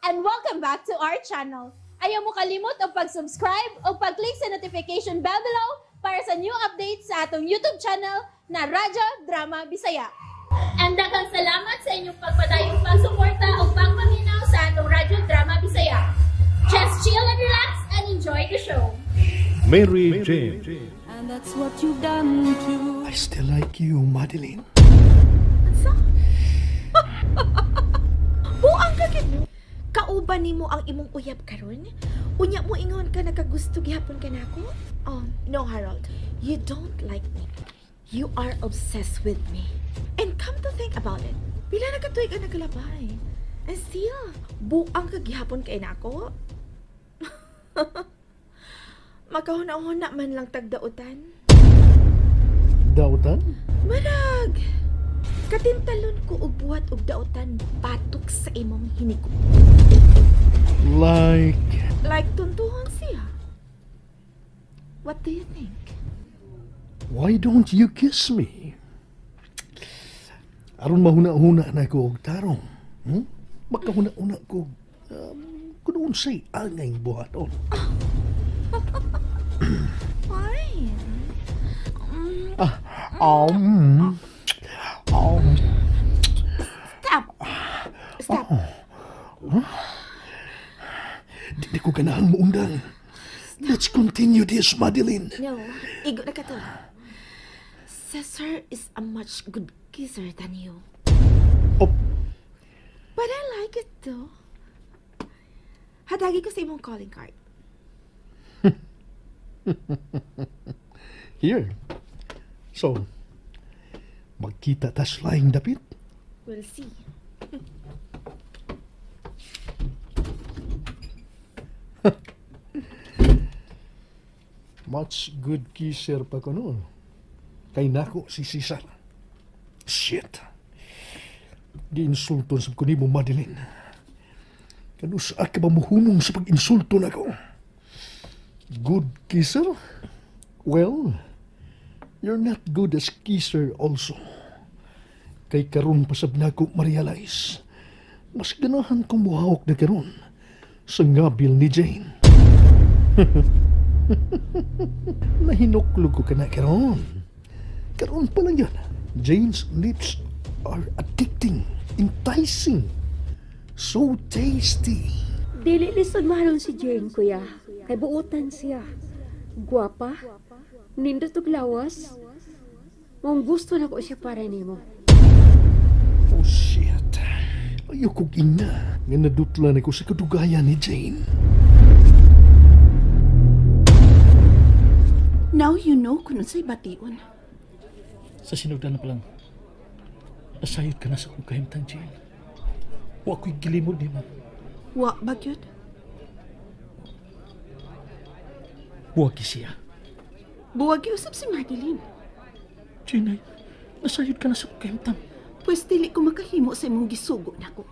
And welcome back to our channel. Ayaw mo kalimot og pag-subscribe o pag-click sa notification bell below para sa new updates sa atong YouTube channel na Radyo Drama Bisaya. And daghang salamat sa inyong pagpadayong pagsuporta o pagpaminaw sa atong Radyo Drama Bisaya. Just chill and relax and enjoy the show. Mary Jane. And that's what you've done to I still like you, Madeline. Unsa? Buang ka gid mo. Kauban nimo ang imong uyab karon? Unya mo ingon ka nakagusto gihapon ka nako? Oh, no, Harold. You don't like me. You are obsessed with me. And come to think about it, pila na katuig ang nakalabay? And still, buang ka gihapon kay nako? Makahuna-huna man lang tagdautan. Dautan? Marag! Katintalon ko og buhat og dautan batok sa imong hinigo. Like? Like tuntuhon siya. What do you think? Why don't you kiss me? Aron mahuna-huna na ko og tarong. Makahuna-huna ko kung unsay angay buhaton. Fine. Um, um, Stop! Stop. Di ko ganahan moundang. Let's continue this, Madeline. No, igo na ka to. Cesar is a much good kisser than you. Oh. But I like it though. Hatagi ko sa imong calling card. Here. So, magkita tas laing dapit? We'll see. Much good kisser pa ko noon. Kay nako si Cesar. Shit. Giinsulto sa ko nimo, Madeline. Kanusa ka ba muhunong sa pag-insulto nako? Good kisser? Well, you're not good as kisser also. Kay karon pasab nako ma-realize, mas ganahan kong muhawak na karon sa ngabil ni Jane. Nahinuklog ko ka na karon. Karon pa lang yan. Jane's lips are addicting, enticing, so tasty. Dili lisod mahalon si Jane, kuya. Kay buutan siya. Guwapa. Nindot og lawas. Mong gusto na ko siya para nimo. Oh shit. Ayoko ina. Nga nadutlan ako sa kadugayan ni Jane. Now you know kung unsay bation. Sa sinugdan na palang, nasayod ka na sa akong kahimtang, Jane. Wa ko'y gilimod nimo. Wa ba gyud? Buwagi siya. Buwagi usab si Madeline. Jane, ay, nasayod ka na sa akong kahimtang. Pwes dili ko makahimo sa imong gisugo nako.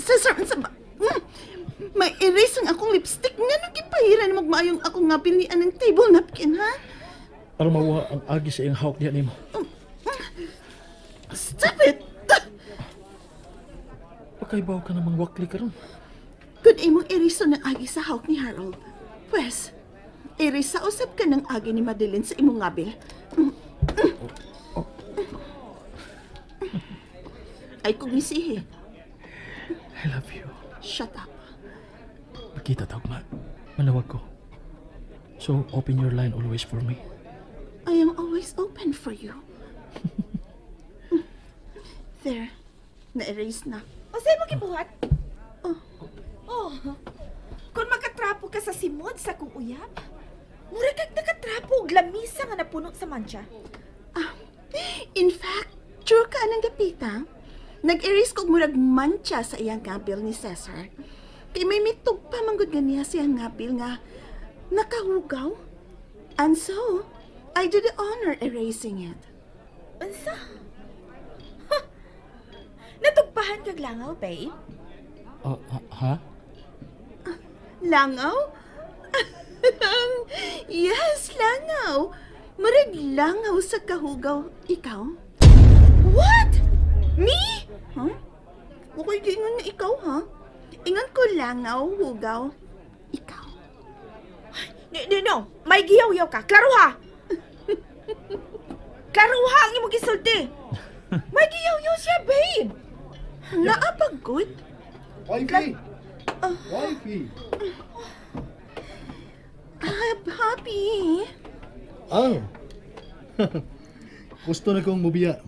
Cesar, unsa ba? May erase ang akong lipstick. Nga nung gipahiran mo maayong akong ngapilian ng table napkin, ha? Aron mawa ang agi sa iyang hawak niya nimo. Stop it! Pakaibaw ka namang wakli karon. Kung imong erase ng agi sa hawak ni Harold, pwes, erase sa usab ka ng agi ni Madeline sa imong ngabil. Ay kung misihi. I love you. Shut up. Makita tawag ma. Manawag ko. So, open your line always for me. I am always open for you. There. Na-erase na. O sa'yo mo gibuhat? Oh. Oh. Kung makatrapo ka sa simod sa kong uyab, mura kag nakatrapo og lamisa nga napuno sa mancha. Ah, in fact, true ka anang dapita. Nag-erase kog murag mancha sa iyang ngabil ni Cesar. Kay may mitog pa manggod nga niya sa iyang ngabil nga nakahugaw. And so, I do the honor erasing it. Unsa? Ha! Natugpahan kag langaw, babe? Ha? Langaw? Yes, langaw. Murag Langaw sa kahugaw, ikaw? What? Me? Huh? Wako'y giingon nga ikaw, ha? Ingon ko langaw, hugaw, ikaw. No, no, no. May giyaw-yaw ka. Klaro ha? Klaro ha ang imong gisulti. May giyaw-yaw siya, babe. Naapagod? Wifey! Wifey! Happy. Ah. Gusto na kong mubiya.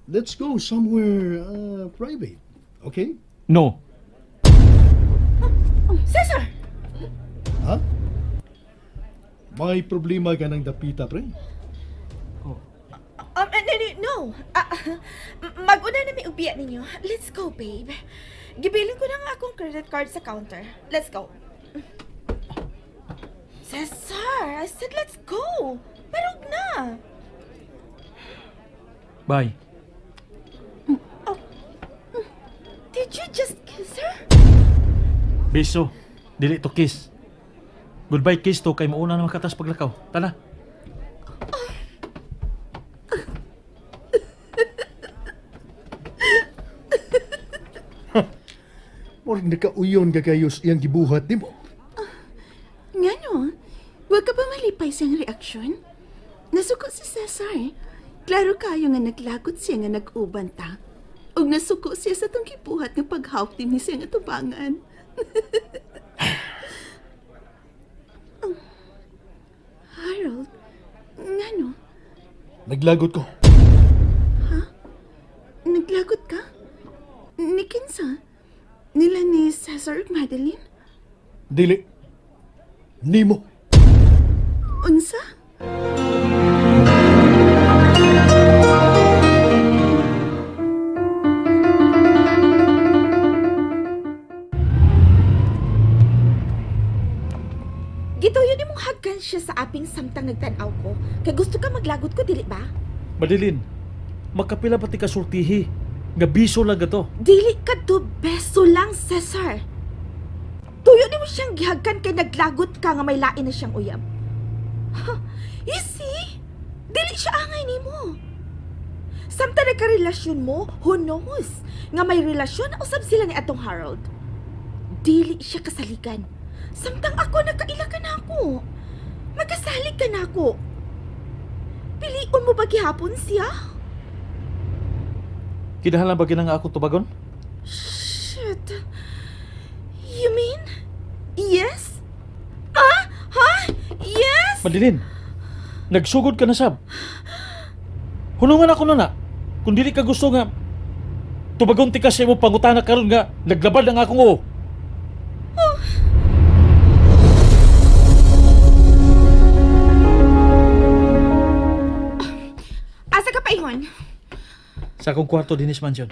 Let's go somewhere private. Okay? No. Cesar! Ha? May problema ka ng dapita, pre? No, no. Mag-una na may ubiya ninyo. Let's go, babe. Gibilin ko na nga akong credit card sa counter. Let's go. Cesar, I said let's go. Parog na. Bye. Oh. Did you just kiss her? Beso. Dili to kiss. Goodbye kiss to kay mauna na makatas paglakaw. Tala. Murag nakauyon ka kayo sa iyang gibuhat nimo. Ngano? Huwag ka ba malipay sa iyang reaksyon? Nasuko si Cesar. Klaro kayo nga naglagot siya nga nag-uban ta. Ug nasuko siya sa tong gibuhat nga paghawk din ni siya nga tubangan. Harold, ngano? Naglagot ko. Ha? Naglagot ka? Ni kinsa? Nila ni Cesar ug Madeline? Dili. Nimo. Unsa? Gituyo ni mong hagkan siya sa aping samtang nagtan-aw ko. Kay gusto ka maglagot ko, dili ba? Madeline, magkapila pati ka sultihi. Nga biso lang gato. Dili ka to beso lang, Cesar. Tuyo ni mo siyang gihagkan kay naglagot ka nga may lain na siyang uyab. You see? Dili siya angay nimo. Samtang nagkarelasyon mo, who knows? Nga may relasyon na usab sila ni atong Harold. Dili siya kasaligan. Samtang ako, nagkaila ka na ako. Magkasalig ka na ako. Piliun mo ba gihapon siya? Kinahalan ba ginang akong tubagon? Shit. You mean? Yes? Ah? Ha? Yes? Madeline, nagsugod ka na sab. Hunungan ako na na. Kung dili ka gusto nga, tubagon ti ka sa imong pangutana karon nga naglabad ang akong oo. Oh. Asa ka paingon? Sa akong kwarto dinis mansion.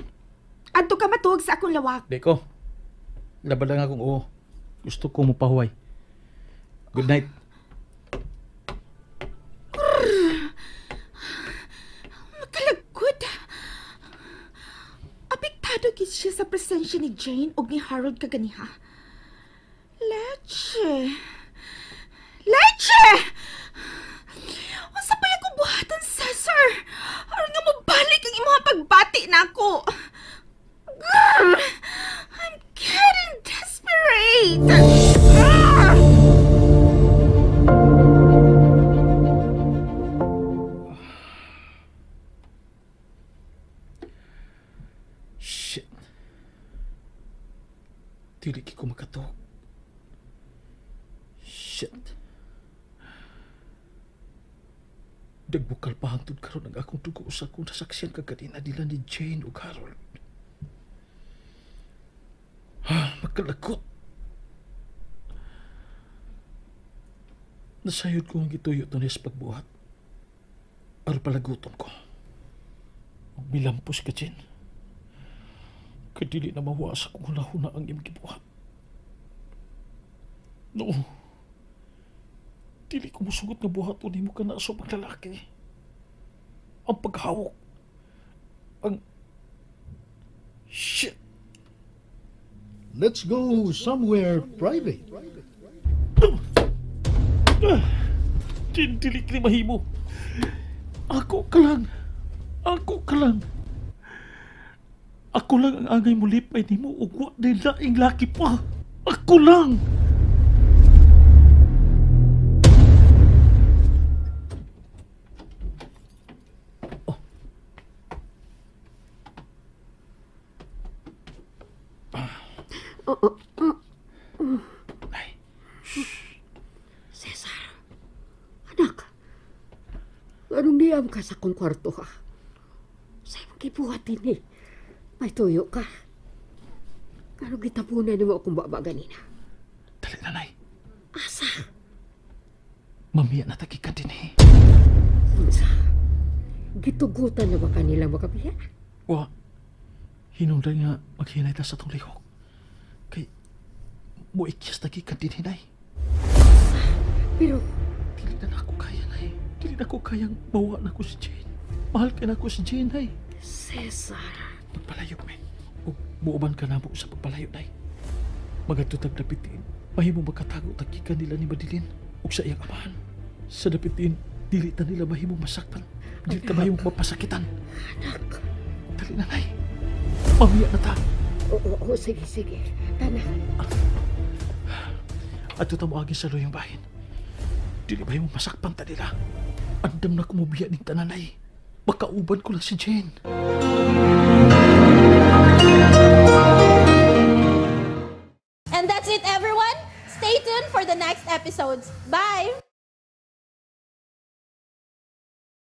Adto ka matuog sa akong lawak. Di ko. Labad lang akong oo. Gusto ko mopahuway. Good night. Makalagkod. Apektado gid siya sa presensya ni Jane ug ni Harold kaganiha. Leche. Leche! Unsa pa akong buhatan, Cesar? Aron nga mobalik ang imong pagbati nako. Grr! I'm getting desperate. Ah! Shit. Dili ko makatuog. Shit. Dagbukal pa hangtod karon ang akong dugo sa akong nasaksiyan kaganina nila ni Jane ug Harold. Ah, magkalagot. Nasayod ko ang gituyo tunis pagbuhat. Aron palaguton ko. Ug milampos ka, Jane. Kay dili na mawa sa akong hunahuna ang imong gibuhat. No. Dili ko musugot nga buhaton nimo kana sa ubang lalaki. Ang paghawok. Ang... Shit! Let's go somewhere private. Jane, dili kini mahimo. Ako ka lang. Ako ka lang. Ako lang ang angay mulipay nimo ug wa nay laing laki pa. Ako lang. Oh. Ay. Cesar, anak, anong niyam ka sa akong kwarto ha? Sa imong gibuhat din eh. May tuyo ka. Anong gitapunan nimo akong baba ganina? Dali na, Nay. Asa? Mamiya na tagi ka din eh. Unsa? Gitugutan na ba kanila makabiya? Wa. Hinungdan nga maghinay ta sa tong lihok. Kay muikyas tagi ka din, Nay. Pero Dili na nako kaya, Nay. Dili na ko kayang mawa na ko si Jane. Mahal ka na ko si Jane, Nay. Cesar, Magpalayo, men. O muuban ka na mo sa pagpalayo, Nay. Magadto tag dapitin. Mahimo magkatago tag gikan nila ni Madeline ug sa iyang amahan. Sa dapitin, dili ta nila mahimo masaktan. Dili ta mahimo mapasakitan. Anak. Dali na, Nay. Mamiya na ta. Oo, oo, sige, sige. Tana. Adto ta moagi sa luyong bahin. Dili mahimo masakpan ta nila. Andam na kumubiya ning tananay. Makauban ko lang si Jane.